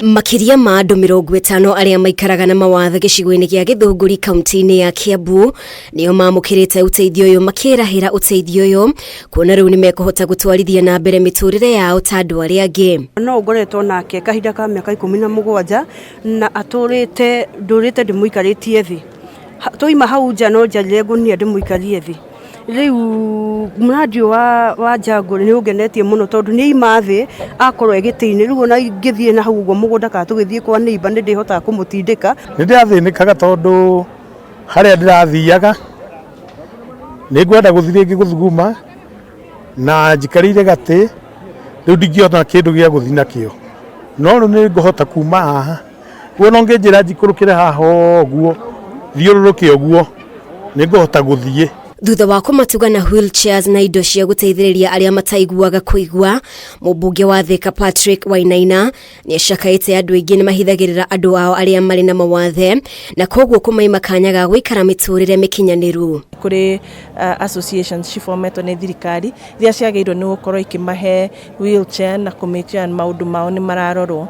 Makĩria ma andũ 50 arĩa maikaraga na mawathe gĩcigo-inĩ gĩa Gĩthũngũri kaunti-inĩ ya Kiambu nĩo mamũkĩrĩte ũteithio ũyũ makĩrahĩra ũteithio ũyũ kuona rĩu nĩ mekũhota gũtwarithia na mbere mĩtũrĩre yao ta andũ arĩa angĩ. No ngoretwo nake kahinda ka mĩaka 17 na atũrĩte ndũrĩte ndĩmũikarĩtie thĩ. Twaima hau nja no njarire ngũnia ndĩmũikarie thĩ. Rĩu mũrandi ũyũ wa Jungle nĩ ũngenetie mũno tondũ nĩ aima thĩ akorwo e gĩtĩ-inĩ, rĩu ona ingĩthiĩ na hau ũguo mũgũnda kana tũgĩthiĩ kwa neighbour nĩ ndĩhotaga kũmũtindĩka. Nĩ ndĩrathĩnĩkaga tondũ harĩa ndĩrathiaga nĩ ngwenda gũthiĩ rĩngĩ gũthuguma na njikarĩire gatĩ rĩu ndingĩona kĩndũ gĩa gũthiĩ nakĩo, no rĩu nĩ ngũhota kuma haha. Guo no ngĩnjĩra njikũrũkĩre haha ũguo thiũrũrũke ũguo nĩ ngũhota gũthiĩ. Thutha wa kũmatuga na wheelchairs na indo cia gũteithĩrĩria arĩa mataiguaga kũigua, mũmbunge wa Thika Patrick Wainaina nĩ acakaĩte andũ aingĩ nĩ mahithagĩrĩra andũ ao arĩa marĩ na mawathe na koguo kũmaima kanya ga gũikara mĩtũrĩre mĩkinyanĩru. Kũrĩ associations cibometwo nĩ thirikari iria ciagĩrĩirwo nĩ gũkorwo ikĩmahe wheelchair na kũ make sure maũndũ mao nĩ mararorwo.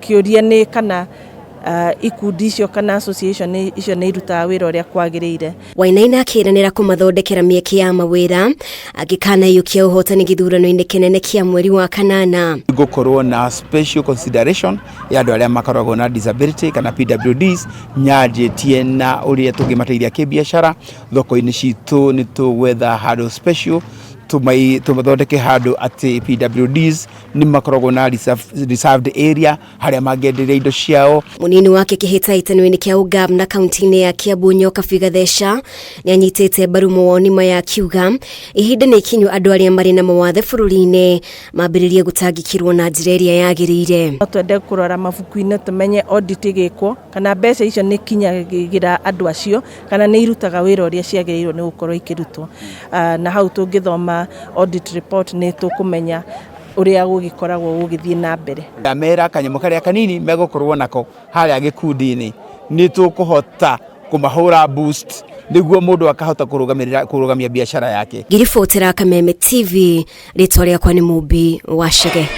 Kĩũria nĩ kana ikundi icio kana association icio nĩ irutaga wĩra ũrĩa kwagĩrĩire. Wainaina akĩranĩra kũmathondekera mĩeke ya mawĩra angĩkanaiyũkia ũhotani gĩthurano-inĩ kĩnene kĩa mweri wa kanana. Gũkorwo na special consideration ya andũ arĩa makoragwo na disability kana PWDs nyanjĩtie na ũrĩa tũngĩmateithia kĩbiacara thoko-inĩ citũ nĩ tũgwetha handũ special tũmathondeke handũ atĩ PWDs nĩ makoragwo na reserved area harĩa mangĩenderia indo ciao. Mũnini wake kĩhĩtahĩtano-inĩ kĩa ũgavana kaunti-inĩ ya Kiambu Nyokabi Gatheca nĩ anyitĩte mbaru mawoni maya akiuga ihinda nĩ ikinyu andũ arĩa marĩ na mawathe bũrũri-inĩ mambĩrĩrie gũtangĩkĩrwo na njĩra ĩrĩa yagĩrĩire. No twende kũrora mabuku-inĩ tũmenye audit ĩgĩkwo kana mbeca icio nĩ ikinyagĩra andũ acio kana nĩ irutaga wĩra ũrĩa ciagĩrĩirwo nĩ gũkorwo ikĩrutwo. Na hau tũngĩthoma audit report nĩ tũkũmenya ũrĩa gũgĩkoragwo gũgĩthiĩ na mbere. Ndamera kanyamũ karĩa kanini megũkorwo nako harĩa gĩkundi-inĩ nĩ tũkũhota kũmahũra boost nĩguo mũndũ akahota kũrũgamĩrĩra kũrũgamia biacara yake. Ngĩribotera Kameme TV, rĩtwa rĩakwa nĩ Mũmbi wa Chege.